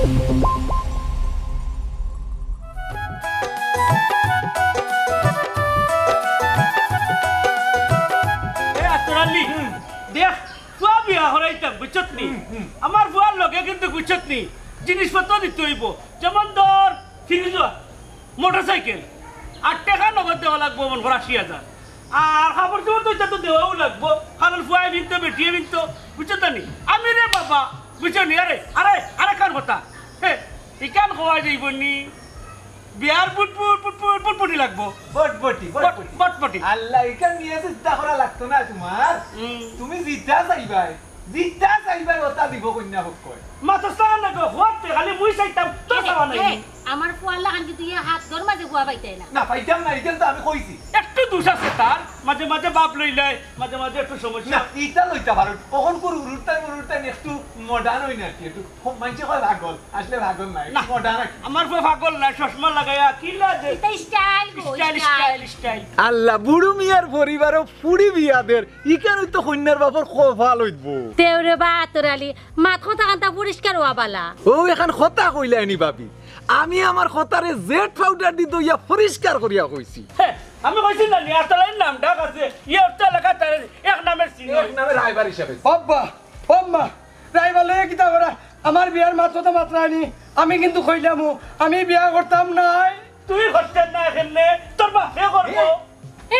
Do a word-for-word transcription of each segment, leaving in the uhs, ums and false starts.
এ আতর আলী, দেখ, ফুয়া বিয়া করাইতাম, বুঝছত নি? আমার ফুয়ার লগে কিন্তু, বুঝছত নি, জিনিসপত্র দিতে অইবো, যেমন ধর, ফ্রিজ, মোটরসাইকেল, আর টেকা নগদ দেওয়া লাগবো, মনে কর আশি হাজার। আর কাপড় চোপড় তো ইতা তো দেওয়াউ লাগবো, কারণ ফুয়ায় পিনতো, বেটিয়ে পিনতো, বুঝছত নি? আমি রে বাবা, বুঝছো নি? আরে, আরে, আরেকখান কথা, হে, ইখান কওয়া যাইবো নি? বিয়ার বুটবুট, বুটবুট, বুটবুটি লাগবো। বটবটি, বট-, বটবটি। বটবটি। আল্লাহ, ইখান নিয়া চিন্তা করা লাগতো না তুমার। হুম। তুমি যেতা চাইবায়, যেতা চাইবায়, অতা দিবো কইন্যা পক্ষয়। মাতস না গো, হুয়াতে খালি মুই চাইতাম, তো এরে, চাওয়া নাই। এরে, আমার ফুয়ার লাখান কিন্তু ইয়া হাত ঘর মাঝে গুয়া পাইতায় না। না, পাইতাম না, ইখান তো আমি কইছি। একটু দুষ আছে তার, মাঝে মাঝে বাপ লইলায়, মাঝে মাঝে একটু সমস্যা। না, ইটা লইতা পারো। অখন কুরু উরুর টাইম, উরুর টাইম একটু modern অই না কি, একটু হ-, মানষে কয় পাগল, আসলে পাগল নায়, না, modern আর কি। আমার ফুয়া পাগল নায়, চশমা লাগাইয়া কিলা যে ইটা style গো, style, style। Style, style। আল্লাহ, বুড়ু মিয়ার পরিবারও ফুড়ি বিয়া দের, ইখান অইতো কইন্যার বাপর কপাল অইবো। তেউরে বা আতর আলী, মাত কথা কান্তা পরিষ্কার অওয়া বালা। ও, এখান কথা কইলায়নি ভাবি, আমি আমার কথারে জেড পাউডার দি ধইয়া পরিষ্কার করিয়া কইছি। হে, আমি কইছি না নি, আতর আলীর নাম ডাক আছে, ইয়ে অর্থ এলাকা তার এক নামের চিহ্ন। এক নামে রায়বার হিসাবে। আব্বা, আম্মা, রায়বার লইয়া কিতা করা? আমার বিয়ার মাত কথা মাতরায়নি, আমি কিন্তু কইলামু, আমি বিয়া করতাম নায়। তুই করতে না কেনে, তোর বাপে করবো।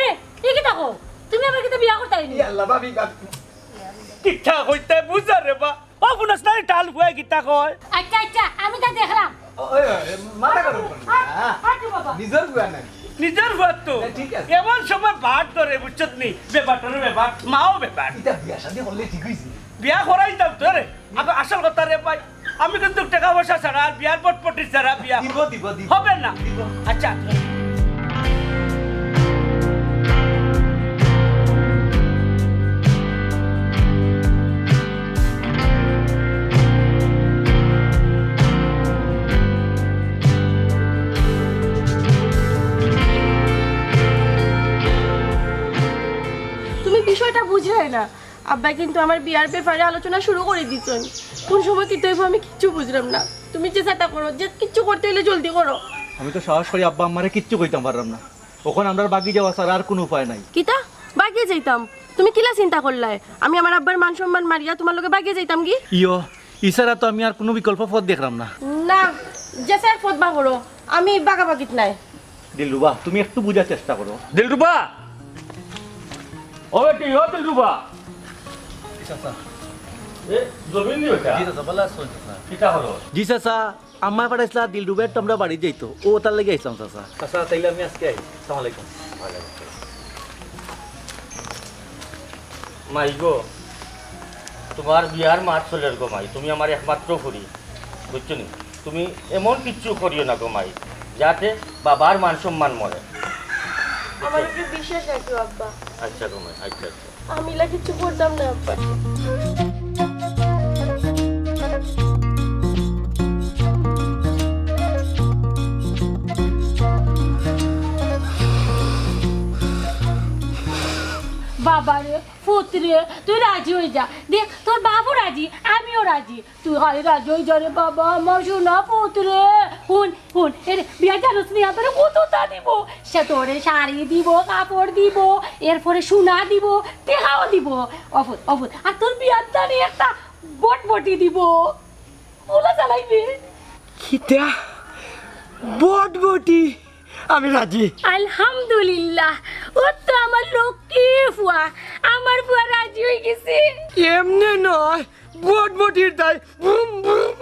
এ, এ কিতা কও? তুমি আবার কিতা বিয়া করতায় নি? ইয়া আল্লাহ, ভাবি, ভাবি। কিতা কইতে বুঝা রে বা? ও, হুনস না, টাল ফুয়ায় কিতা কয়? আচ্ছা, আচ্ছা, আমি তা দেখলাম। ও, ওই, ওই, মাথা গরম করো না। আ-, আচ্ছা বাবা। নিজর ফুয়া নায়। নিজর ফুয়া তো। না, ঠিক আছে। এমন সময় বাট ধরে, বুঝছত নি? বেবাটর বেবাট, মাও বেবাট। ইটা বিয়া শাদি করলে ঠিক অইছে। বিয়া করাইতাম তো রে। আগে আসল কথা রে ভাই, আমি কিন্তু টেকা পয়সা ছাড়া আর বিয়ার পটপটি ছাড়া বিয়া দিব, দিব, দিব। হবে না। দিব। আচ্ছা। তুমি বিষয়টা বুঝরায় না। আব্বায় কিন্তু আমার বিয়ার ব্যাপারে আলোচনা শুরু করি দিছইন। কোন সময় কিতা অইবো আমি কিচ্ছু বুঝরাম না। তুমি যে যেতা করো, যে কিচ্ছু করতে অইলে জলদি করো। আমি তো সাহস করি আব্বা আম্মারে কিচ্ছু কইতাম পাররাম না। অখন আমরার বাগি যাওয়া ছাড়া আর কুনু উপায় নাই। কিতা? বাগি যাইতাম? তুমি কিলা চিন্তা করলায়? আমি আমার আব্বার মান সম্মান মারিয়া তুমার লগে বাগি যাইতাম গি? ইয়ো, ইছাড়া তো আমি আর কুনু বিকল্প পথ দেখরাম না। না, যে স্যার পথ বার করো, আমি বাগাবাগিত নাই। দিলরুবা, তুমি একটু বুঝার চেষ্টা করো। দিলরুবা! ও বেটি, ও দিলরুবা! জি চাচা। এ, জমিন নি বেটা? জি চাচা, ভালা আছইন চাচা? কিতা করো? জি চাচা, আম্মায় পাঠাইছলা দিলরুবার তো আমরা বাড়ি যাইতো, অউ তার লাগি আইছলাম চাচা। চাচা, তাইলে আমি আজকে আই। আসসালামু আলাইকুম। মাই গো, তুমার বিয়ার মাত চলের গো মাই, তুমি আমার একমাত্র ফুরি, বুঝছো নি? তুমি এমন কিচ্ছু করিও না গো মাই, যাতে বাবার মান সম্মান মরে। আমার উপরে বিশ্বাস রাখিও আব্বা। আচ্ছা গো মাই, আচ্ছা, আচ্ছা। আমি ইলা কিচ্ছু করতাম না আব্বা। বাবা রে, পুত রে, তুই রাজি অই যা। দেখ, তোর বাপও রাজি, আমিও রাজি। তুই খালি রাজি অই যা রে বাবা, আমার সোনা পুত রে। হুন, হুন, এরে বিয়া জানোস নি, তোরে কততা দিবো। সে তোরে শাড়ি দিবো, কাপড় দিবো, এরপরে সোনা দিবো, টেকাও দিবো। অ পুত, অ পুত, আর তোর বিয়ার দানে একটা বটবটি দিবো। অলা চালাইবে। কিতা? বটবটি? আমি রাজি। আলহামদুলিল্লাহ, অউ তো আমার লক্ষ্মী ফুয়া, আমার ফুয়া রাজি অই গেছে। এমনে নায়, বটবটির দায়, বুম, বুম।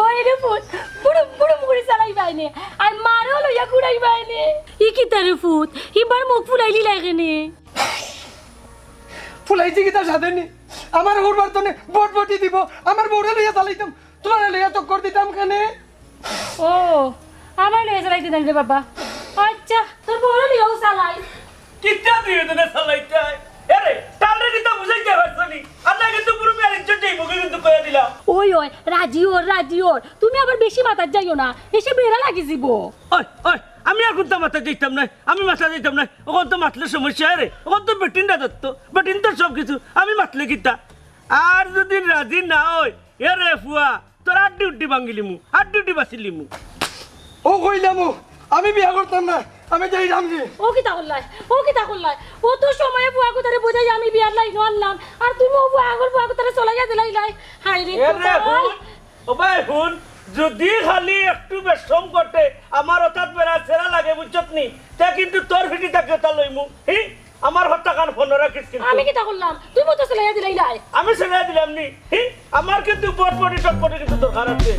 ওই রে পুত, বুড়ুম, বুড়ুম করি চালাইবায় নে, আর মারেও লইয়া ঘুরাইবায় নে। ই কিতা রে পুত, ইবার মুখ ফুলাইলিলায় কেনে? ফুলাইছি কিতা সাধে নি? আমার হুরবার তনে বটবটি দিবো, আমার বউরে লইয়া চালাইতাম, তুমারে লইয়া চক্কর দিতাম কেনে? ও, আমারে লইয়া চালাইতে নায় রে বাবা। আচ্ছা, তোর বউরে লইয়াউ চালাই। কিতা তুই এজন্য চালাইতায়? এরে, তারে কিতা বুঝাইতে পারছো নি? আল্লাহ কিন্তু পুরো বিয়ার ইজ্জত যাইবো, কিন্তু কইয়া দিলাম। ওই, ওই, রাজি অর, রাজি অর। তুমি আবার বেশি মাতাত যাইও না, এসে বেড়া লাগি যিবো। ওই, ওই, আমি আর কুন্তা মাতাত যাইতাম নায়, আমি মাতাত যাইতাম নায়। অখন তো মাতলে সমস্যা, এরে, অখন তো বেটিনরা দত্ত, বেটিন তো সব কিছু, আমি মাতলে কিতা? আর যদি রাজি না অয়, এরে ফুয়া, তোর আড্ডি উড্ডি ভাঙ্গিলিমু, আড্ডি উড্ডি বাছিলিমু। ও কইলাম ও, আমি বিয়া করতাম না, আমি যাইরাম নি। ও কিতা করলায়? ও কিতা করলায়? অত সময়ে ফুয়াগুতারে বুঝাইয়া আমি বিয়ার লাইনো আনলাম, আর তুমি অউ ফুয়াগুর ফুয়াগুতারে চলাইয়া দিলাইলায়। হায় রে এ রে কপাল। হুন, ও ভাই হুন, যুদি খালি একটু বেশরম ঘটে, আমার অতাত বেড়া ছেড়া লাগে, বুঝছত নি? তে কিন্তু তোর ফিটি থাকি অতা লইমু। হি? আমার হত্যাকাণ্ড ফোন রাখিস কিন্তু। আমি কিতা করলাম? তুমি তো চলাইয়া দিলাইলায়। আমি চলাইয়া দিলাম নি? হি? আমার কিন্তু বটবটি টটপটি কিন্তু দরকার আছে।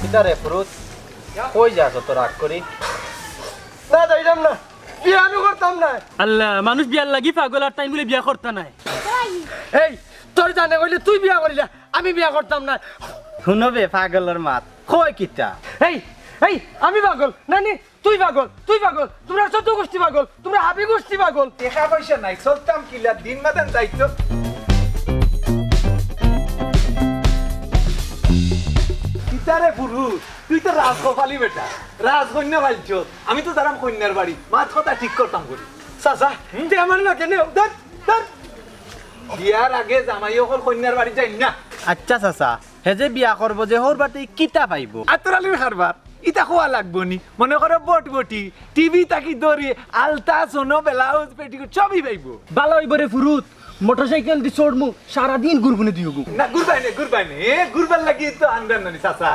কিতা রে ফুরুত? কই যাস অত রাগ করি? না, যাইরাম না। বিয়া আমি করতাম না। আল্লাহ, মানুষ বিয়ার লাগি পাগল আর তাইন বুলে বিয়া করতা নায়। এই, তোর জানে কইলে তুই বিয়া করিলা, আমি বিয়া করতাম না। হুনো বে পাগলর মাত, কয় কিতা? এই, এই, আমি পাগল, নানি, তুই পাগল, তুই পাগল, তুমরা চৌদ্দ গুষ্টি পাগল, তুমরা হাবি গুষ্টি পাগল। টেকা পয়সা নাই, চলতাম কিলা, দিন মাদান যাইতো। কিতারে ফুরুত, তুই তো রাজকপালি বেটা, রাজকন্যা পাইছস। আমি তো যাইরাম কইন্যার বাড়ি, মাত কথা ঠিক করতাম করি। চাচা, তে আমার না কেনে, ধর, ধর। বিয়ার আগে জামাই অকল কইন্যার বাড়ি যাইন না। আচ্ছা চাচা, হে যে বিয়া করবো যে হউর বাড়িত কিতা পাইবো? আতর আলীর কারবার, ইতা কওয়া লাগবো নি? মনে করো বটবটি, টিভি থাকি ধরি, আলতা, সোনো, ব্লাউজ, পেটিকোট সবই পাইবো। ভালা অইবো রে ফুরুত, মোটরসাইকেল দি চড়মু, সারাদিন ঘুরমুনে দুইওগু। না, ঘুরবায় নে, ঘুরবায় নে, এ, ঘুরবার লাগি তো আনরাম নানি চাচা।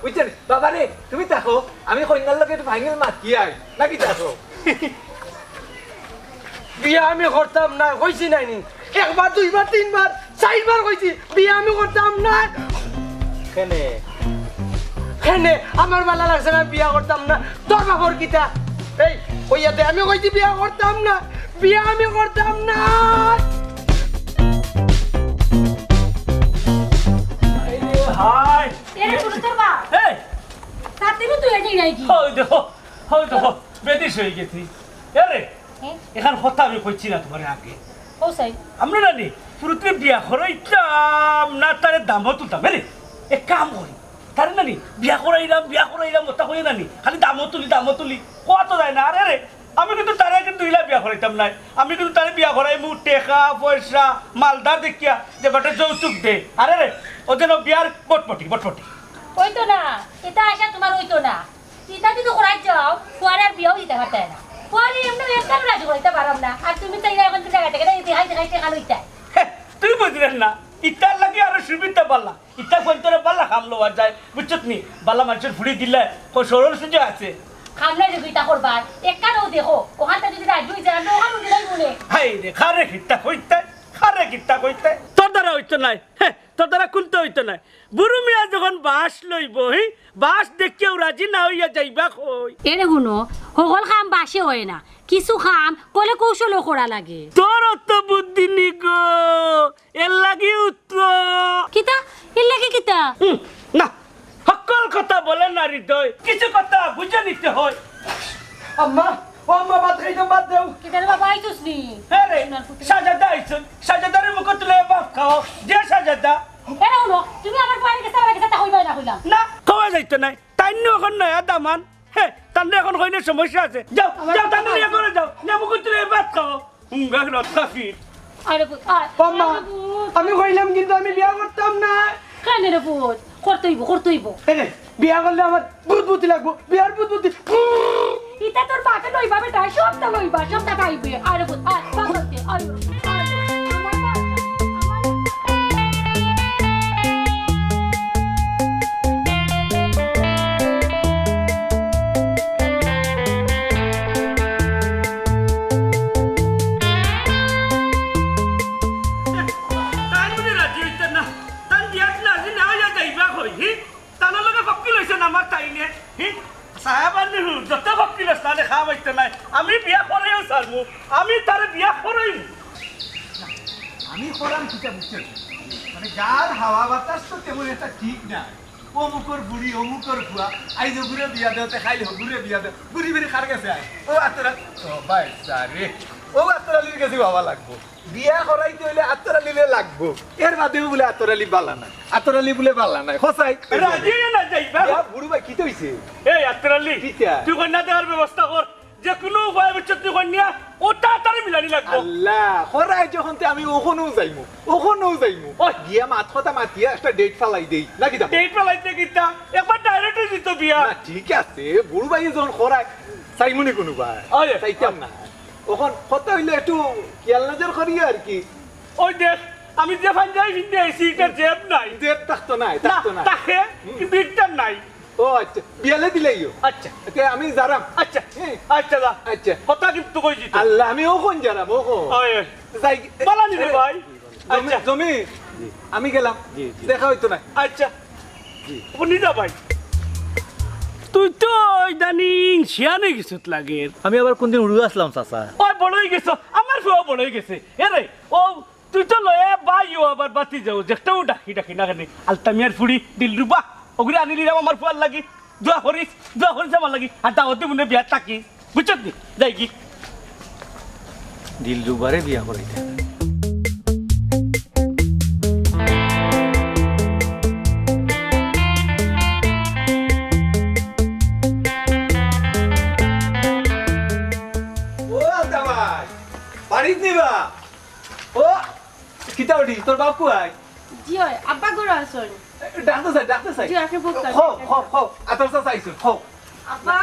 বুঝছো নি? বাবা রে, তুমি থাকো, আমি কইন্যার লগে একটু final মাতি আই, নাকি থাকো? বিয়া আমি করতাম না, কইছি নায় নি? একবার, দুইবার, তিনবার, চাইরবার কইছি, বিয়া আমি করতাম না। কেনে? কেনে? আমার ভালা লাগছে না, বিয়া করতাম না। তোর বাপর কিতা? এই, কইয়া দে, আমি কইছি বিয়া করতাম না, বিয়া আমি করতাম না। হায় রে হায়। এরে, তোর, তোর বাপ। এই। তাতে তুই এই নাই কি? ওই দেখো, ওই দেখো, বেদিস অই গেছি। এরে, হ্যাঁ? এখান কথা আমি কইছি না তুমারে আগে? ও সাই। আমরা নানি, ফুরুতরে বিয়া করাইতাম না, তারে দামো তুলতাম। এরে, এক কাম করি। তারে নানি, বিয়া করাইলাম, বিয়া করাইলাম, অতা কইয়া নানি, খালি দামো তুলি, দামো তুলি। কওয়া তো যায় না। আরে রে, আমি কিন্তু তারে কিন্তু ইলা বিয়া করাইতাম নায়। আমি কিন্তু তারে বিয়া করাইমু টেকা, পয়সা, মালদার দেখিয়া, যে বেটা যৌতুক দে। আরে রে, ও যেন বিয়ার বটপটি, বটপটি। অইতো না, ইতা আশা তুমার অইতো না। ইতা যদি করাই যাও, ফুয়ারে আর বিয়াও দিতায় পারতায় না। ফুয়ারে এমনে একবারও রাজি করাইতায় পাররাম না। আর তুমি চাইলে অখন তুমি জাগা থাকি দেখাই দেখাই টেকা লইতায়। হে, তুমি বুঝরায় না, ইতার লাগি আরো সুবিধা ভালা। ইতা কইন তোরে ভালা কাম লওয়া যায়, বুঝছত নি? ভালা মানষর ফুড়ি দিলে, কও সরল সুজা আছে। কাম নাই যদি ইতা করবার, একখানও দেখো, অখানতা যদি রাজি অই যায়, আমরা অখানউ দিলাই মনে। হায় রে, কারে কিতা কইতায়, কারে কিতা কইতায়। তোর দ্বারা অইতো নায়, হে, তোর দ্বারা কুন্তা অইতো নায়। বুরু মিয়া যখন বাঁশ লইবো, হি, বাঁশ দেখিয়াউ রাজি না অইয়া যাইবা কই? এরে হুনো, হকল কাম বাঁশে অয় না, কিছু কাম কলে কৌশলও করা লাগে। তোর অত বুদ্ধি নি গো, এর লাগিউ তো। কিতা? এর লাগি কিতা? হুম, না, হকল কথা বলে না হৃদয়, কিছু কথা বুঝে নিতে হয়। আম্মা, ও আম্মা, ভাত খাইতাম, ভাত দেও। কিতা রে বাবা, আইছস নি? হ্যাঁ রে, শাহজাদা আইছইন, শাহজাদারে মুখো তুলে ভাত খাও, যে শাহজাদা। এরে হুনো, তুমি আমার ফুয়ারে গেছে, আমার গেছে, তা কইবায় না কইলাম। না, কওয়া যাইতো নায়, তাইন নু অখন নয়া দামান। হে, তানরে অখন কইলে সমস্যা আছে। যাও, আমার যাও, তানরে কথা ইয়া আছে। করে যাও। নে মুখো তুলে ভাত খাও। হুঙ্গা রদ কাফির। আরে পুত, আয়। ও আম্মা, আরে পুত। আমি কইলাম কিন্তু আমি বিয়া করতাম না। কেনে রে পুত? করতে অইবো, করতে অইবো। এরে, বিয়া করলে আমার বুদবুদি লাগবো। বিয়ার বুদবুদি। ইতা তোর বাপে লইবা বেটা, সবতা লইবা, সবতা পাইবে। আরে পুত, আয়, বাবা, আয়, আয়, আমার বাবা, আমার তাইন বুলে রাজি অইতা না, তাইন বিয়াত রাজি না অইয়া যাইবা কই, হি? তানর লগে ফক্কি লইছইন আমার তাইনে, হি? সাহেব আনু। যত ফকির আসলে খাওয়াইতে নাই, আমি বিয়া করাইও ছাড়মু, আমি তারে বিয়া করাইমু। আমি করাম কিতা বুঝছো? মানে, গার হাওয়া বাতাস তো তেমন একটা ঠিক না। অমুকর বুড়ি, অমুকর ফুয়া, আইজ অগুরে বিয়া দেও, তে খাইল হগুরে বিয়া দেও, ঘুরি ফিরি কার গেছে আয়। ও আতর আলী, ও ভাই, sorry। ও আতর আলীর গেছে বাবা লাগবো। বিয়া করাইতে অইলে আতর আলীরে লাগবো। এর বাদেও বুলে আতর আলী বালা নায়। আতর আলী বুলে বালা নায়। খোসাই। রাজি না যাইবা? ইয়া, বুড়ু ভাই, কিতা অইছে? এই আতর আলী, কিতা? তুই কইন্যা দেওয়ার ব্যবস্থা কর। যে কুনু উপায় বুঝছো তুই কইন্যা, ও তাড়াতাড়ি মিলানি লাগবো। আল্লাহ, খরায় যখন তে আমি অখনউ যাইমু, অখনউ যাইমু। ওই। গিয়া মাত কথা মাতিয়া একটা date ফালাই দেই, নাকি দা? Date ফালাইতে কিতা? একবার direct অই দিত বিয়া। না, ঠিক আছে, বুড়ু ভাই যখন খরায়, চাইমুনি কুনু ভাই। ওই। চাইতাম না। অখন কথা অইলো একটু খেয়াল নজর করিও আর কি। ওই দেখ, আমি যে পাঞ্জাবি পিন্দি আইছি, ইটা জেব নাই। জেব থাকতো নায়, না, থাকতো নায়। থাকে, হুম। কিন্তু ইটা নাই। ও আচ্ছা, বিয়ালে দিলাইও। আচ্ছা। তে আমি যারাম। আচ্ছা, হ্যাঁ। আচ্ছা, যা। আচ্ছা। কথা কিন্তু কই দিত। আল্লাহ, আমি অখন যারাম, অখন। ওই, ওই। যাই। বালা নি রে ভাই? জমি, আচ্ছা। জমি, আমি গেলাম। জি, জি। দেখা অইতো নায়। আচ্ছা। জি। ও নিদা ভাই, তুই তো ইদানিং শিয়ান অই গেছত লাগের। আমি আবার কুনদিন উড়ু আছলাম, চাচা? ওই বড় অই গেছো, আমার ফুয়াও বড় অই গেছে। এরে, ও তুই তো লয়ে ভাইও আবার ভাতিজাও, যেটাও ডাকি ডাকি না কেনে। আলতামিয়ার ফুড়ি দিলরুবা, অগুরে আনিলিরাম আমার ফুয়ার লাগি। দোয়া করিস, দোয়া করিস আমার লাগি। আর দাওয়াতি মনে বিয়া থাকিস, বুঝছত নি? যাইগি। দিলরুবারে বিয়া করাইতে। ও আলতা ভাই, বাড়িত নিবা? ও, কিতা অডি, তোর বাপ কুয়াই? জি অয়, আব্বা ঘরো আছইন। এ, ডাকতে চাই, ডাকতে চাই। জি, আপনি বলতে হো, হো, হো, আতর চাচা আইছইন, হো। আব্বা।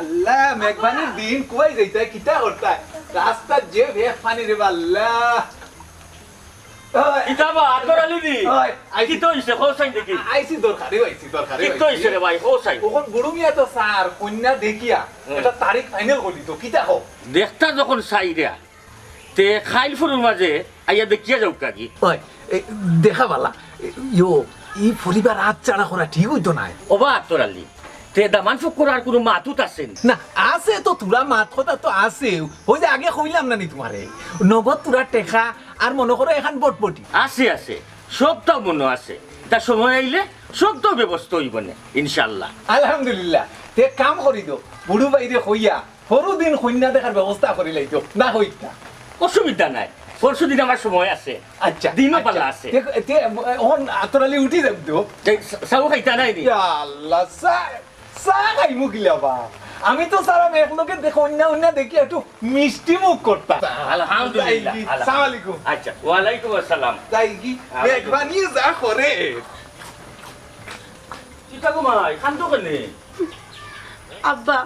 আল্লাহ, মেঘবানির দিন কুয়াই যাইতায়, কিতা করতায়? রাস্তাত যে মেঘ পানি রে বা আল্লাহ। ওই। কিতা বা, আতর আলী দি? ওই, আইছি। কিতা অইছে, কও চাইন দেখি। আইছি দরকারে, আইছি দরকারে, কিতা অইছে রে ভাই, কও চাইন। অখন বুড়ু মিয়া তো স্যার, কইন্যা দেখিয়া, হুম। একটা তারিখ final করি তো, কিতা কও? দেখতা যখন চাইরা, তে খাইল ফুরুর মাঝে আইয়া দেখিয়া যাউক্কা গি। ওই, এ, দেখা বালা। এ, ইয়ো, ই পরিবার আত ছাড়া করা ঠিক অইতো নায়। ওবা আতর আলী, তে দামান ফক্কর আর কুনু মাত-উত আছে নি? না, আছে তো, থুড়া মাত-কথা তো আছে। অউ যে আগে কইলাম না নি তুমারে, নগদ থুড়া টেকা আর মনো করো এখান বটবটি। আছে, আছে, সবতাউ মনো আছে। তা সময় আইলে সবতাউ ব্যবস্থা অইবো নে, ইনশাআল্লাহ। আলহামদুলিল্লাহ। তে কাম করি দেও, বুড়ু ভাইরে কইয়া পরশু দিন কইন্যা দেখার ব্যবস্থা করিলাইতো, না কইতা? অসুবিধা নাই, পরশু দিন আমার সময় আছে। আচ্ছা, দিনও আচ্ছা। পালা আছে। তে, তে, অখন আতর আলী উঠি যাইতো। যাই, চা-, চাও খাইতা নায় নি? ইয়া আল্লাহ, চা, চা খাইমু কিলা বা? আমি তো সারা মেঘ লোকে দেখ, অইন্যা অইন্যা দেখি একটু মিষ্টি মুখ করতাম। আলহামদুলিল্লাহ, যাই কি? আলহামদুলিল্লাহ। সালাম আলাইকুম। আচ্ছা, ওয়ালাইকুম আসসালাম। যাই কি? ওয়ালাইকুম। মেঘবানি যা করে। কিতা গো মাই, কান্দো কেনে? আব্বা,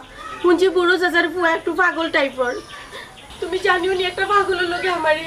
হুনছি বুড়ু চাচার ফুয়া একটু পাগল টাইপর। তুমি জানিও নি একটা পাগলর লগে আমারে।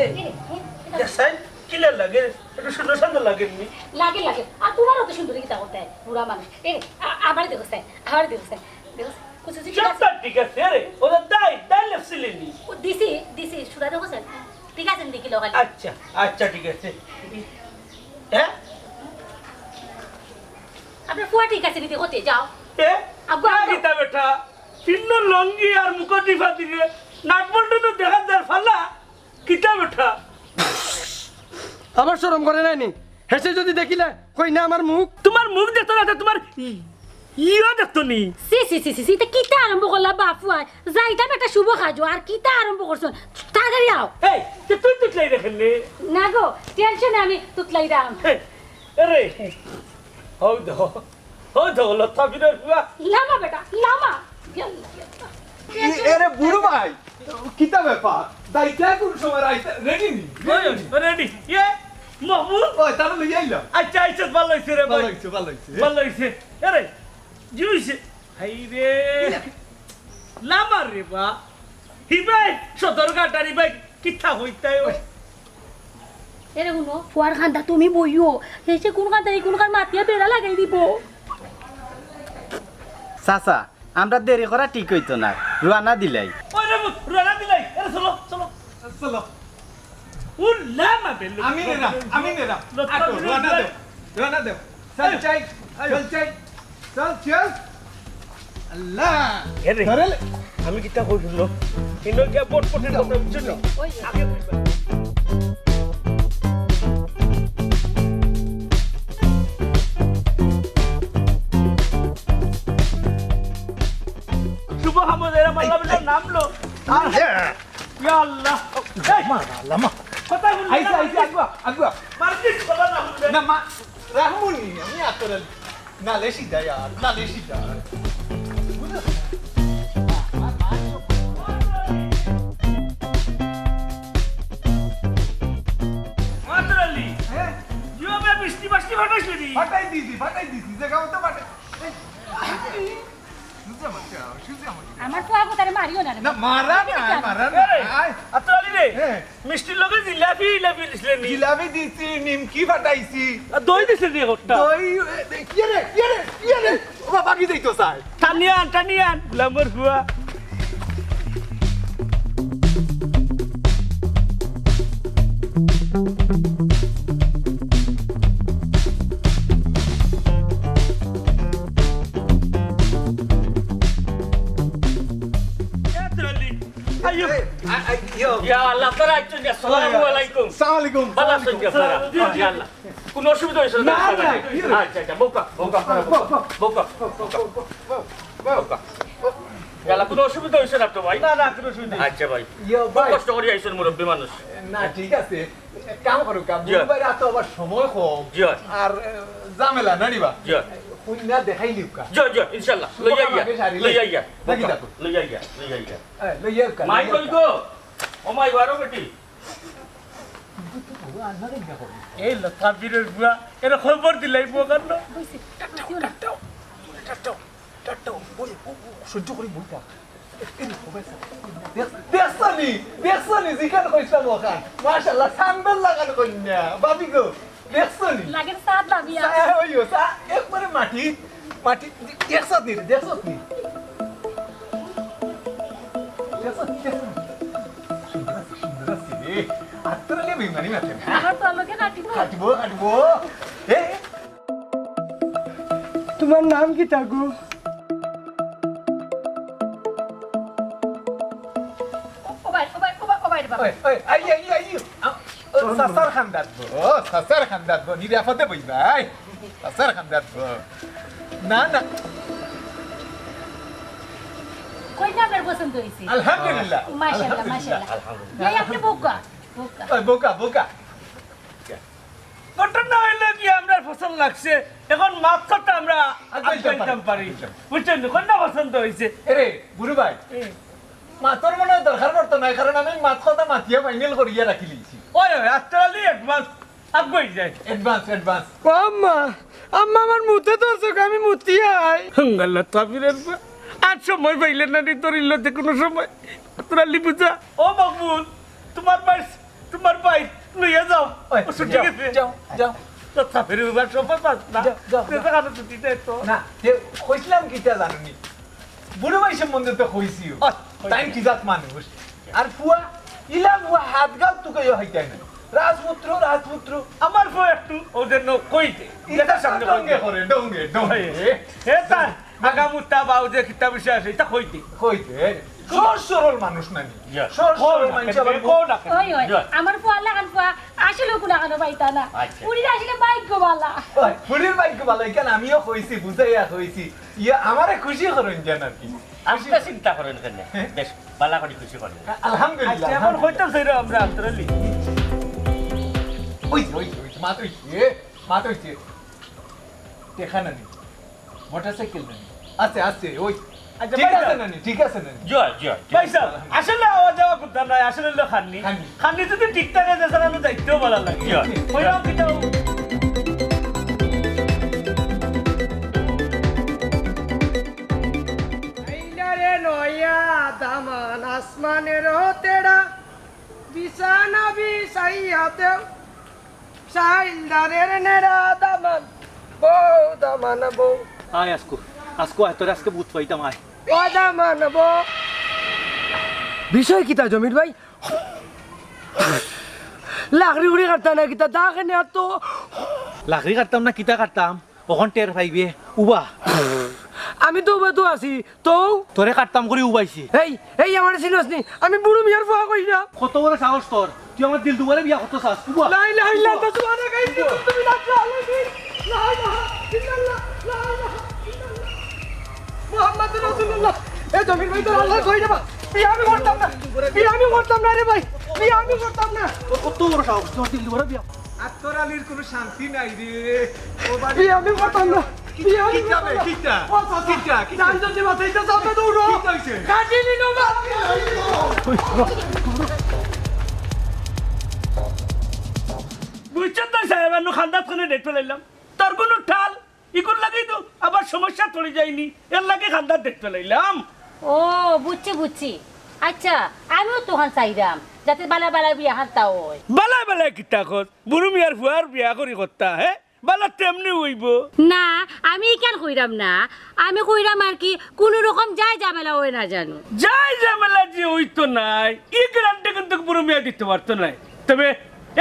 এই, দেখছইন? কিলা লাগে? একটু সুন্দর সুন্দর লাগে নি? লাগে, লাগে। আর তুমারও তো সুন্দরী কিতা করতে হয়, বুড়া মানুষ। এ, আ-, আমারে দেখো স্যার, আমারে দেখো স্যার। দেখো স্যার, কুচি কুচি ঠিক আছে। সবতা ঠিক আছে রে। ও তো তাই, তাই লেপসিলি নি। ও দিছি, দিছি, সুরা দেখো স্যার। ঠিক আছে, দেখি লগালি। আচ্ছা, আচ্ছা, ঠিক আছে। হ্যাঁ? আপনার ফুয়া ঠিক আছে নি, দেখো তে, যাও। এ? আব্বু, না আব্বু। কিতা বেটা? ফিন্ন লঙ্গি আর মুখো টিফা দিলে নাট বল্টু তো দেখা যার ফালা। কিতা বেটা? আমার শরম করে না নি? হেষে যদি দেখিলে, কই না আমার মুখ? তুমার মুখ দেখতো না, তে তুমার ই-, ইও দেখতো নি? ছি, ছি, ছি, ছি, ছি, ইতা কিতা আরম্ভ করলা বাফুয়ায়? যাইতাম একটা শুভ কাজো, আর কিতা আরম্ভ করছো? তাড়াতাড়ি আও। এই, তে তুই তুতলাই দেখেন নি? না গো, টেনশনে আমি তুতলাই দাম। হে, আরে, হউ দো। ও দৌলত কাবিরের ফুয়া। লামা বেটা, লামা। ইয়াল্লা, ইয়াল্লা। এ, এরে বুড়ু ভাই, কিতা ব্যাপার? দাইতা কোন সময় আইতা? রেডি নি? রেডি নি? রেডি। ইয়ে, মাহমুদ। ওই, তারা লই আইলাম। আচ্ছা, আচ্ছা, ভালা অইছে রে ভাই। ভালা অইছে, ভালা অইছে। ভালা অইছে। এরে, জুইছে। হাই রে। লামা রে বা। হি ভাই, সদরঘাট আর হি ভাই, কিতা হইতায় ও? এরে হুনো, ফুয়ার কান্দা তুমি বইও। হে সে কুন কান্দা, ই কুন কান মাতিয়া বেড়া লাগাই দিব। চাচা, আমরা দেরি করা ঠিক হইতো না, রওয়ানা দিলাই। ওই রে, রওয়ানা দিলাই। এরে চলো, চলো, চলো। উল্লা মা বেল্লু। আমি নেরাম, আমি নেরাম। লতা আটো, বিরুদ্ধ। রওয়ানা দেও, রওয়ানা দেও। চল, এই, চল, এই। চল, চল। চল, চল। আল্লাহ। এ রে, ধরে লে। আমি কিতা কই শুনলো? কিন্তু গিয়া বট বটের কথা বুঝছো নি? ওই। আগে বুঝবা। শুভ হামদ এরা মাল্লা বিল্লা নামলো। আর ইয়া আল্লাহ। এই, মা, আল্লাহ, মা। কথা বলবি আইসা, না? আইসা, আগুয়া, আগুয়া। মারপিট করা না হলে। না, মা, রাখমুনি, আমি আতর আলী। নালে সিধা ইয়ার, নালে সিধা। বুঝছো? আতর আলী। হ্যাঁ? জিও বে বৃষ্টি বাষ্টি ফাটাইছে নি? ফাটাই দিছি, ফাটাই দিছি, জাগা মতো ফাটাই। এই, সুজা মারছে, সুজা মারছে। আমার ফুয়া ফুতারে মারিও না রে। না, মারা না, মারা না। এই, আয়। আতর আলী রে, হ্যাঁ। মিষ্টির লগে জিলাপি, জিলাপি দিছিলে নি? জিলাপি দিছি, নিমকি ফাটাইছি। আর দই দিছিলে নি একটা? দই, এ, এ, ইয়ে রে, ইয়ে রে, ইয়ে রে। ও বাবা, কি দিতো চাই? টানিয়ান, টানিয়ান, গুলামর ফুয়া। এ, আতর আলী। আইও। এই, আ, আ, ইয়ো। ইয়া আল্লাহ, তারা একজন, আসসালামু আলাইকুম। আসসালামু আলাইকুম। ভালা আছইন নি আপনারা? জি, জি। ইয়া আল্লাহ। কোনো অসুবিধা হইছে না? না, না, না। আচ্ছা, আচ্ছা, বউকা, বউকা, বউকা, বউকা, বউকা। ইয়া আল্লাহ, কোনো অসুবিধা হইছে না তো ভাই? না, না, কোনো অসুবিধা নেই। আচ্ছা ভাই। ইয়ো, খুব ভাই। কষ্ট করি আইছেন মুরব্বী মানুষ। না, ঠিক আছে। এক কাম করুক্কা, জি। বুধবারে তো আবার সময় কম। জি। আর, এ, ঝামেলা না রে বা? জি। কইন্যা দেখাই লিউক্কা। জি, জি, ইনশাআল্লাহ। লইয়া আইয়া। লইয়া আইয়া। নাকি দেখো? লইয়া আইয়া, লইয়া আইয়া। এ, লইয়া আইক্কা, মাই লইয়া কই আইক্কা। গো? ও মাই বারো বেটি। কিন্তু তো বড় আন্ধার হইয়া পড়ে। এই লতা বীরের বুয়া, এর খবর দিলাই বুয়া কান্ড। টাটাও, টাটাও, টাটাও, টাটাও, বই, ও, ও, সহ্য করি বই থাক। এই রে, ও ভাই, দেখ-, দেখছো নি? দেখছো নি? যেখান কইছিলাম ওখান। মাশাআল্লাহ, সান্দাল লাগান কইন্যা। ভাবি গো, দেখছো নি? লাগের সাদ ভাবিয়া। সা-, ওই ও, সা-, একবারে মাটি, মাটি, দেখছো নি রে? দেখছো নি? দেখছো নি? দেখছো নি? সুন্দর আছে, সুন্দর আছে রে। আতর আলী বেইমানি মাতে না। আমার তো আলোকে কাটিব। কাটিব, কাটিব। এ? তোমার নাম কিতা গো? ও ভাই, ও ভাই, ও ভাই, ও ভাই রে বাবা। ওই, ওই, আই, আই, আই, আই। আ, ও, চাচার খান্দাত বো। ও, চাচার খান্দাত বো। নিরাপদে বই ভাই। চাচার খান্দাত বো। না, না। কইন্যা আপনার পছন্দ হইছে? আলহামদুলিল্লাহ। মাশাআল্লাহ, আলহামদুলিল্লাহ। মাশাআল্লাহ। আলহামদুলিল্লাহ। এই আপনি বউকা, বউকা। ওই বউকা, বউকা। ঘটনা হইল কি, আমরার পছন্দ লাগছে, এখন মাত কথা আমরা আগাইতাম আগাইতাম পারি। পারি। আগাইতাম। বুঝছেন তো? কইন্যা পছন্দ হইছে। এরে, বুরু ভাই, এ। মাতর মনে হয় দরকার পড়তো নায়, কারণ আমি মাত কথা মাতিয়া final করিয়া রাখি লিছি। ওই, ওই, আতর আলী advance আগুয়াই যায়। Advance, advance। ও আম্মা, আম্মা আমার মুতে ধরছে, আমি মুতি আই। হঙ্গাল্লা তাবিরের বা-, আর সময় পাইলে না নি তোর ইল্লতে কোনো সময়। আতর আলী বুঝা। ও মকবুল, তোমার ভাই, তোমার ভাই লইয়া যাও। ওই, ও ছুটি যাও, গেছে। যাও, যাও। তো তাবিরের বা সময় পাস না। যাও, যাও, তুই তো যাও। কানো ছুটি দেয় তো। না, যে কইছিলাম কিতা জানো নি? বুরু ভাই সম্বন্ধে তো কইছিও। ওই, তাই কইছি। কি জাত মানুষ? আর ফুয়া, ইলা ফুয়া হাত গাল তুকাইও হইতাই না। রাজপুত্র, রাজপুত্র। আমার ফুয়া একটু ওদের ন কইতে। ইটা যেটা সামনে ডঙ্গে কইতে। করে, ডঙ্গে, ডঙ্গে। হে তার আগামুতা বাউ যে কিতা বিষয় আছে, ইটা কইতে। কইতে। সহজ সরল মানুষ নানি। ইয়া। সহজ কও সরল না, মানুষ আবার কও না। ওই, ওই, ইয়া। আমার ফুয়া লাগান ফুয়া, আসলে কুলা কানো পাইতা না। আচ্ছা। ফুরির আসলে ভাগ্য বালা। ওই, ফুরির ভাগ্য বালা, এখানে আমিও কইছি, বুঝাইয়া কইছি। ইয়া, আমারে খুশি করইন যেন আর কি। আপনি চিন্তা করেন কেন? হ্যাঁ? বেশ, বালা করি খুশি করেন। আলহামদুলিল্লাহ, আচ্ছা, এখন আলহামদুলিল্লাহ। কইতাম চাইরা আমরা আতর আলী। ওই যে, ওই যে, ওই যে, মাত অইছে, মাত অইছে। টেকা না নি? মোটরসাইকেল না নি? আছে, আছে, ওই। আচ্ছা, ঠিক ভাই আছে সাহেব। না নি? ঠিক আছে না নি? জি, জি, জি। ভাই সাহেব, আসলে আওয়া যাওয়া কথা নয়, আসলে হলো খান্নি। খান্নি। খান্নি যদি ঠিক থাকে, যে স্যার, আমি যাইতেও ভালো লাগে। জি। ওই রকম কিতাও। আইলা রে নয়া দামান আসমানের তেরা, বিছানা বিছাইয়াতেও, সাইল ধারের নেড়া দামান, বউ দামান বউ। আয় আজকু, আজকু আয়, তোরে আজকে ভূত পাইতাম, আয়। ও দামান বউ। বিষয় কিতা জমির ভাই? লাকড়ি উড়ি কাটতা না কিতা? দা কেনে আর তো। লাকড়ি কাটতাম না, কিতা কাটতাম? অখন টের পাইবে, উবা। আমি তো উবা তো আছি, তো? তোরে কাটতাম করি উবাইছি। এই, এই আমারে চিনস নি? আমি বুরু মিয়ার ফুয়া কইরাম। কত বড় সাহস তোর? তুই আমার দিলরুবারে বিয়া করতে চাস? উবা। লা ইলাহা ইল্লাল্লাহ, সুবহানাল্লাহ, তুমি না, লা ইলাহা ইল্লাল্লাহ, লা ইলাহা ইল্লাল্লাহ, লা ইলাহা ইল্লাল্লাহ। মুহাম্মাদুর রাসূলুল্লাহ। এ জমির ভাই, তোর আল্লাহ কই রে বা? বিয়া আমি করতাম না। বিয়া আমি করতাম না রে ভাই। বিয়া আমি করতাম না। তোর কত বড় সাহস? তোর দিলরুবারে বিয়া। আত্তর আলীর কোনো শান্তি নাই রে। ও বাড়ি বিয়া আমি করতাম না। বিয়া আমি কিতা করতাম বে, না। কিতা? ও চাচা, কিতা, কিতা? জান যদি বাঁচাইতে চাও তো দৌড়ো। কিতা হইছে? কাটি নিল বা। বুঝছেন তো সাহেব, আমি খান্দাত খানে ডেট ফেলাইলাম। তোর কোনো ঠাল ইগুর লাগেই তো আবার সমস্যা পড়ি যায়নি, এর লাগি খান্দাত ডেট ফেলাইলাম। ও, বুঝছি, বুঝছি। আচ্ছা, আমিও তো অখান চাইরাম, যাতে বালা বালা বিয়া খান্তা অয়। বালা বালা কিতা কস? বুরু মিয়ার ফুয়ার বিয়া করি করতা, হে? বালা তেমনে অইবো। না, আমি ইখান কইরাম না। আমি কইরাম আর কি, কুনু রকম যায় ঝামেলা অয় না জানো। যায় ঝামেলা যে অইতো নায়, ই গ্যারান্টি কিন্তু বুরু মিয়া দিতে পারতো নায়। তবে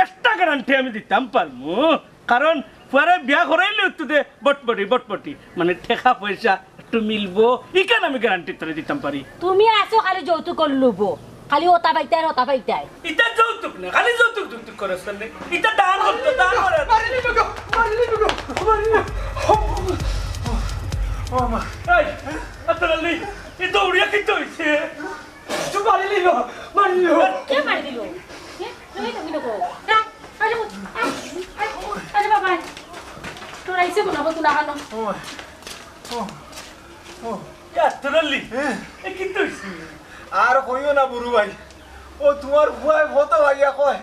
একটা গ্যারান্টি আমি দিতাম পারমু। কারণ ফুয়ারে বিয়া করাইলে তো দে বটবটি, বটবটি। মানে টেকা পয়সা একটু মিলবো, ইখান আমি গ্যারান্টি তোরে দিতাম পারি। তুমি আছো খালি যৌতুকর লোভো, খালি ওতা পাইতায়, ওতা পাইতায়। ইটা যৌতুক না, খালি যৌতুক, যৌতুক করস কেনে? ইটা দান করতো, দান করে। মারিলি তো গো, মারিলি তো গো, মারিলি। ও মা। এই, আত্তর আলী, ই দৌড়িয়া কিতা অইছে? তো মারি দিল, মারি দিল। কে মারি দিল? কে? তুমি তো কিনো কো? আয়, আয়, আয়, আয়, আয়, বাবা, আয়। তোর আইছে কোনো কত না কেন? ও, ও, ও। ইয়া, তোর আলী? হ্যাঁ। এ, কিতা অইছে? আর কইও না, বুরু ভাই। ও, তোমার ফুয়ায় ফটো ভাইয়া কয়,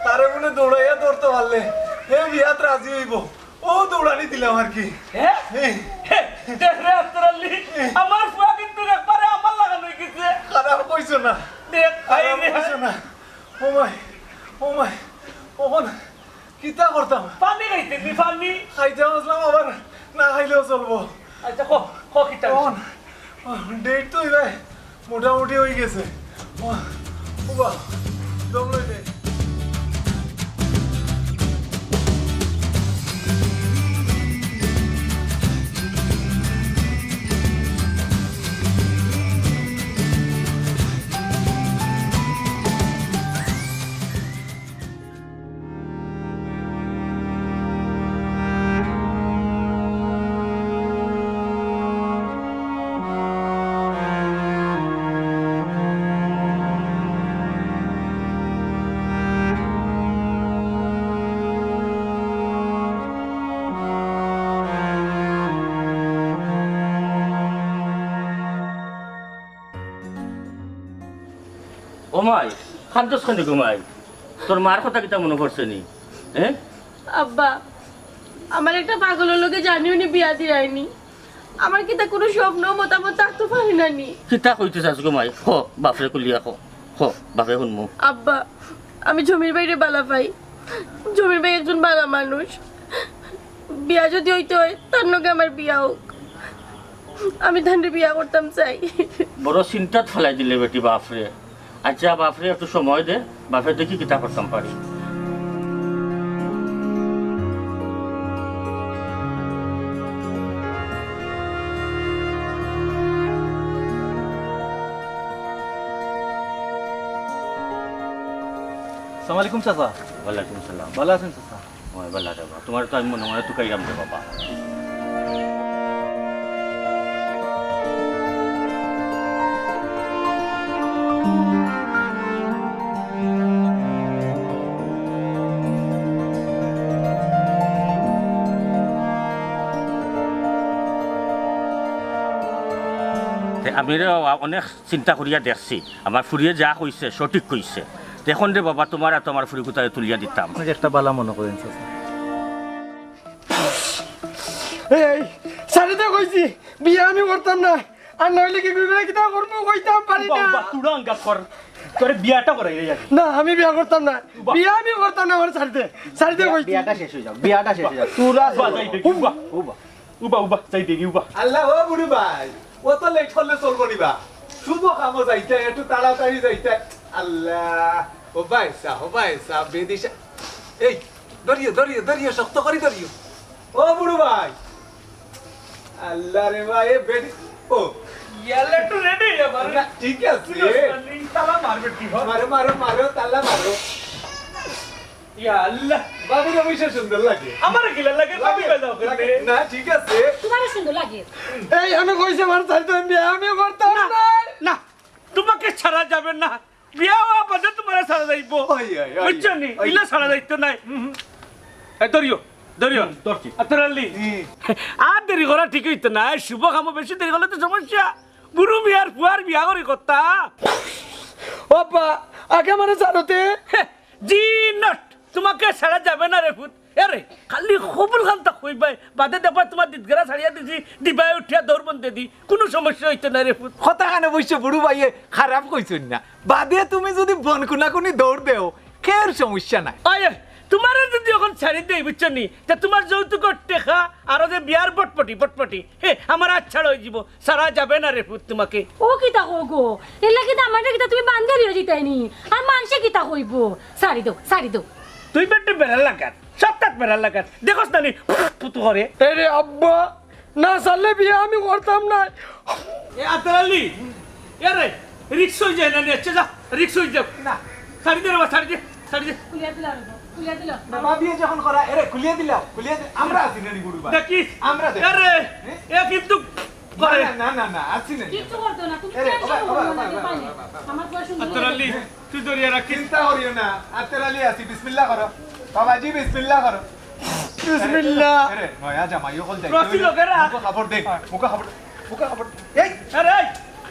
তারে বুলে দৌড়াইয়া ধরতে পারলে, হে বিয়াত রাজি অইবো। ও দৌড়ানি দিলাম আর কি। হ্যাঁ? হ্যাঁ। হে, দেখ রে আত্তর আলী, আমার ফুয়া কিন্তু একবারে আমার লাখান অইগেছে। খারাপ কইছো না। দেখ, খারাপ কইছো না। ও মাই, ও মাই, অখন কিতা করতাম? পানি খাইতে নি, পানি। খাইতে আসলাম, আবার না খাইলেও চলবো। আচ্ছা, ক, ক কিতা অখন? ডেট তো এবার মোটামুটি অইগেছে। ও, ও বাবা, দম লই নে। ও মাই, কান্দস কেনে গো মাই? তোর মার কথা কিতা মনো পড়ছে নি? হ্যাঁ? আব্বা, আমার একটা পাগলর লগে জানিও নি বিয়া দিরায়নি। আমার কিতা কুনু স্বপ্ন মতামত থাকতো পারে না নি? কিতা কইতে চাস গো মাই? ক, বাপরে খুলিয়া ক। ক, বাপে হুনমু। আব্বা, আমি জমির ভাইরে বালা পাই। জমির ভাই একজন বালা মানুষ। বিয়া যদি অইতে অয়, তার লগে আমার বিয়া অউক। আমি তানরে বিয়া করতাম চাই। বড় চিন্তাত ফালাই দিলে বেটি বাপরে। আচ্ছা বাপরে একটু সময় দে, বাপে দেখি কিতা করতাম পারি। আসসালামু আলাইকুম চাচা। ওয়ালাইকুম সালাম। ভালা আছইন চাচা? অয়, ভালা রে বা। তুমারে তো আমি মনে মনে তুকাইরাম রে বাবা। তে আমি রে বাবা অনেক চিন্তা করিয়া দেখছি, আমার ফুড়িয়ে যা কইছে সঠিক কইছে। তে এখন রে বাবা, তুমার আতো আমার ফুড়িগুতারে তুলিয়া দিতাম। আপনে একটা বালা মনো করেন চাচা। এই, এই, সারে তো কইছি, বিয়া আমি করতাম না। আর নাইলে কি করি কিতা করমু কইতাম পারি না। উবা, তুরা আঙ্গা কর। তোরে বিয়াটা করাই রে যাবি। না, আমি বিয়া করতাম না। উবা। বিয়া আমি করতাম না, আমার ছাড়ি দে। ছাড়ি দে বিয়া-, কইছি। বিয়াটা শেষ অই যাউক, বিয়াটা শেষ অই যাউক। তুরা উবা, যাই দেখি, উবা। উবা। উবা, উবা, যাই দেখি, উবা। আল্লাহ, ও বুড়ু ভাই, অত লেট করলে চলবো নি বা? শুভ কামো যাইতে, একটু তাড়াতাড়ি যাইতে। আল্লাহ, ও ভাই সাব, ও ভাই সাব, বেদিশা। এই, ধরিও, ধরিও, ধরিও, শক্ত করি ধরিও। ও বুড়ু ভাই। আল্লাহ রে ভাই, এ বেদি-, ও। ইয়াল্লা, একটু রেডি হয়ে যা, মারো। না, ঠিক আছে। তালা মারবে, কি হয়? মারো, মারো, মারো, তালা মারো। ইয়া আল্লাহ। বাবুরে অবশ্য সুন্দর লাগে। আমার কিলা লাগে? লাগে, তুমি বাজাও লাগে। করবে। না, ঠিক আছে। তোমারও সুন্দর লাগে। এই, আমি কইছি আমার ছাড়ি দে, আমি বিয়া আমি করতাম না, না। না, তোমাকে ছাড়া যাবে না। বিয়া হওয়া বাদে তোমারে ছাড়া যাইবো। ওই, ওই, ওই, বুঝছো নি? ওই। ইলা ছাড়া যাইতো নাই। হুম, হুম। এই ধরিও, ধরিও। হুম, ধরছি। আতর আলী। হুম। আর দেরি করা ঠিক অইতো না। শুভ কামো বেশি দেরি করলে তো সমস্যা। বুড়ু মিয়ার ফুয়ার বিয়া করি কথা। ও আব্বা, আগে আমারে ছাড়ো তে। হে, জি not, তোমাকে ছাড়া যাবে না রে পুত। এরে, খালি কবুল খান তা কইবায়, বাদে দেখবায় তোমার দিদগারা ছাড়িয়া দিছি, দিবায় উঠিয়া দৌড় বন্ধে দি, কুনু সমস্যা অইতো না রে পুত। কথা খান অবশ্য বুড়ু ভাইয়ে খারাপ কইছইন না, বাদে তুমি যুদি বন কুনাকুনি দৌড় দেও, কেউর সমস্যা নাই। আয়, তোমারে যুদি অখন ছাড়ি দেই, বুঝছো নি, তে তোমার যৌতুকর টেকা আর অউ যে বিয়ার বটপটি, বটপটি, হে, আমার আচ্ছা অই যিবো। ছাড়া যাবে না রে পুত তোমাকে। ও কিতা কও গো? এর লাগি তো আমারে কিতা তুমি বান্দারি অই যিতায় নি? আর মানষে কিতা কইবো? ছাড়ি দেও, ছাড়ি দেও। তুই বেটি বেড়া লাগার, সবটাত বেড়া লাগার। দেখোস না নি, পুতু করে। এরে আব্বা, না ছাড়লে বিয়া আমি করতাম না। এ আতর আলী, এরে, রিক্স অই যায় না নি? আচ্ছা যা, রিক্স অই যাউক। না। ছাড়ি দে রে বা, ছাড়ি দে, ছাড়ি দে। খুলিয়া দিলাম, খুলিয়া দিলাম। না, ভাবিয়ে যখন করা, এরে, খুলিয়া দিলাম, খুলিয়া দিলাম। আমরা আছি না নি বুড়ু ভাই? দেখিস? আমরা দেখি। এরে, হ্যাঁ? এ কিন্তু না, করে। না, না, না, না, আছি না। কিচ্ছু করতো না, তুমি এরে, কেন ওবা, সব ওবা, মনে ওবা, লাগে ওবা, পাইলে? ওবা, ওবা। আমার বয়স সুন্দর আতর আলী, লাগে। তুই ধরিয়া রাখিস। চিন্তা করিও না, আতর আলী আছি, বিসমিল্লাহ করো। বাবাজি, বিসমিল্লাহ করো। বিসমিল্লাহ। এরে, নয়া জামাই অকল যাইতে রশি অইলে লগে রাখ। মুখো কাপড় দে, মুখো কাপড়, মুখো কাপড় দে। এই! আরে, এই!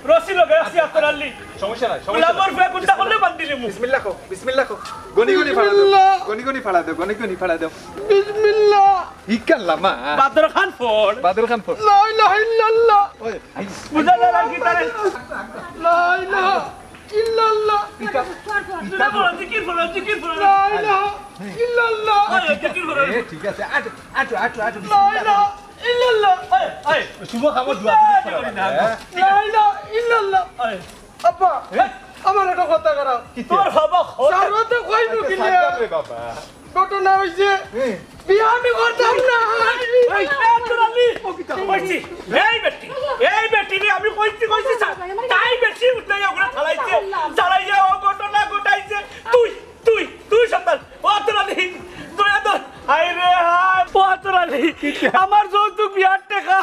রশি লগে আছি, আতর আলী। সমস্যা নাই, সমস্যা নাই। গোলামর ফুয়া কুন্তা করলে বান্ধিলিমু। বিসমিল্লাহ কও, বিসমিল্লাহ কও। গনি গনি ফাড়া দেও, বিসমিল্লাহ। গনি গনি ফাড়া দেও, গনি গনি ফাড়া দেও। বিসমিল্লাহ। ইকাল্লা মা। বাদর খান ফড়। বাদর খান ফড়। লা ইলাহা ইল্লাল্লাহ। ওই, আই। বুঝা যায় আর কি তারে? লা ইলাহা ইল্লাল্লাহ। ইতা, ইতা জিকির করো, জিকির করো। লা ইলাহা ইল্লাল্লাহ। ওই, জিকির করো। এ, ঠিক আছে। আটো, আটো, আটো, আটো, লা বিসমিল্লাহ। ইলাহা ইল্লাল্লাহ। ওই, ওই। শুভ কামো দোয়া করি না। হ্যাঁ? লা ইলাহা ইল্লাল্লাহ। ওই। আব্বা, এ? আমার একটা কথা করাও। কি তোর বাবা খোদা। সারতে কইবো আচ্ছা, কি সারতাম রে বাবা। ঘটনা অইছে, হুম। বিয়া আমি করতাম না। এই, এই, আতর আলী, ও কিতা? কইছি, এই বেটি, এই বেটি রে, আমি কইছি, কইছি, সা-, তাই বেটি উঠাইয়া ওখানে ফালাইছে, ফালাইয়া ও ঘটনা ঘটাইছে। তুই, তুই, তুই সাবধান। ও আতর আলী, দয়া ধর। হায় রে হায়, ও আতর আলী, কিতা? আমার যৌতুক বিয়ার টেকা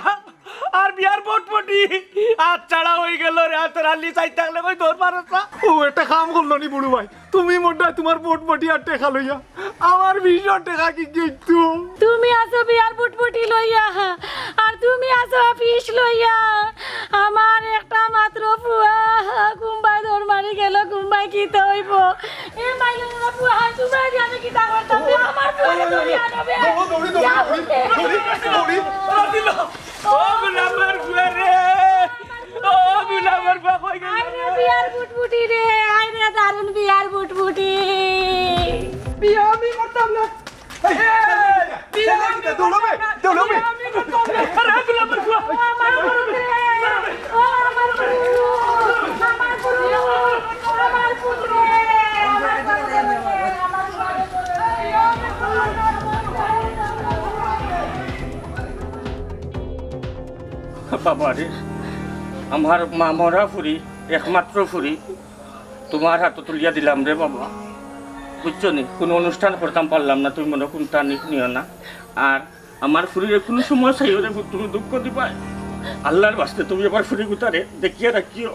আর বিয়ার বটবটি আত ছাড়া অই গেল রে, আতর আলী চাই থাকলে কই দৌড় মারছ না? ও, একটা কাম করলো নি বুড়ু ভাই, তুমি মোটা তোমার বটবটি আর টেকা লইয়া আমার বিশর টেকা কি গেইতো? তুমি আছো বিয়ার বটবটি লইয়া, আর তুমি আছো ফিস লইয়া। আমার একটা মাত্র ফুয়া, কুম্বাই দৌড় মারি গেল, কুম্বাই কিতা অইবো? এ মাইলো না ফুয়া, তুমারে দিয়া আমি কিতা করতাম? আমার ফুয়ারে ধরিয়া আনো বে। দৌড়ো, দৌড়ি, দৌড়ি, দৌড়ি, দৌড়ি, দৌড়ি। ও গোলামর ফুয়া রে, ও গোলামর ফুয়া কই গেল? আয় রে বিয়ার বুটবুটি রে, আয় রে দারুণ বিয়ার বুটবুটি। বিয়া আমি করতাম না। এই, এই, বিয়া আমি দৌড়ো বে, করতাম না। দৌড়ো বে। বিয়া আমি করতাম না। আরে গোলামর ফুয়া। ও আমার ফুয়া রে, ও আমার ফুয়া, আমার ফুয়া, আমার ফুয়া রে, আমার ফুয়া রে, আমার ফুয়া রে। বাবা রে, আমার মা মরা ফুরি, একমাত্র ফুরি, তোমার হাতো তুলিয়া দিলাম রে বাবা। বুঝছো নি? কুনু অনুষ্ঠান করতাম পারলাম না, তুমি মনো কুনতা নিক নিও না। আর আমার ফুরিরে কুনু সময় চাইও রে, তুমি দুঃখ দিবায়। আল্লার ওয়াস্তে তুমি আমার ফুরি গুতারে দেখিয়া রাখিও।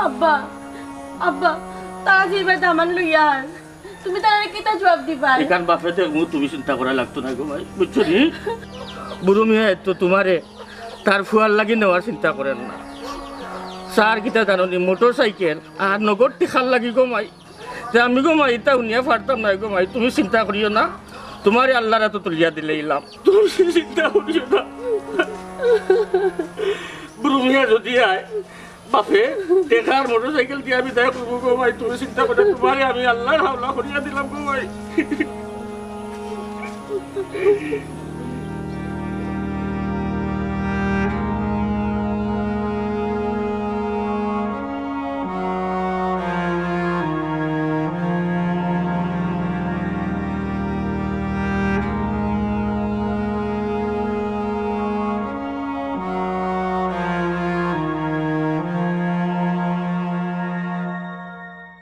আব্বা, আব্বা, তারা যে এবার দামান লইয়া আয়, তুমি তারারে কিতা জবাব দিবায়? এখান বাপে দেখমু, তুমি চিন্তা করা লাগতো না গো মাই, বুঝছো নি? বুড়ো মিয়ায় তো তোমারে তার ফুয়ার লাগি নেওয়ার চিন্তা করের না। চার কিতা জানো নি, মোটর সাইকেল আর নগদ টেকার লাগি গো মাই। তে আমি গো মাই, ইতা হুনিয়া পারতাম না গো মাই, তুমি চিন্তা করিও না, তোমারে আল্লার হাতো তুলিয়া দিলাইলাম, তুমি চিন্তা করিও না। রুমিয়া যদি আয়, বাপে, টেকার মোটরসাইকেল দিয়া বিদায় করবো গো ভাই। তুমি চিন্তা করে, তোমারে আমি আল্লাহর হাওলা করিয়া দিলাম গো ভাই।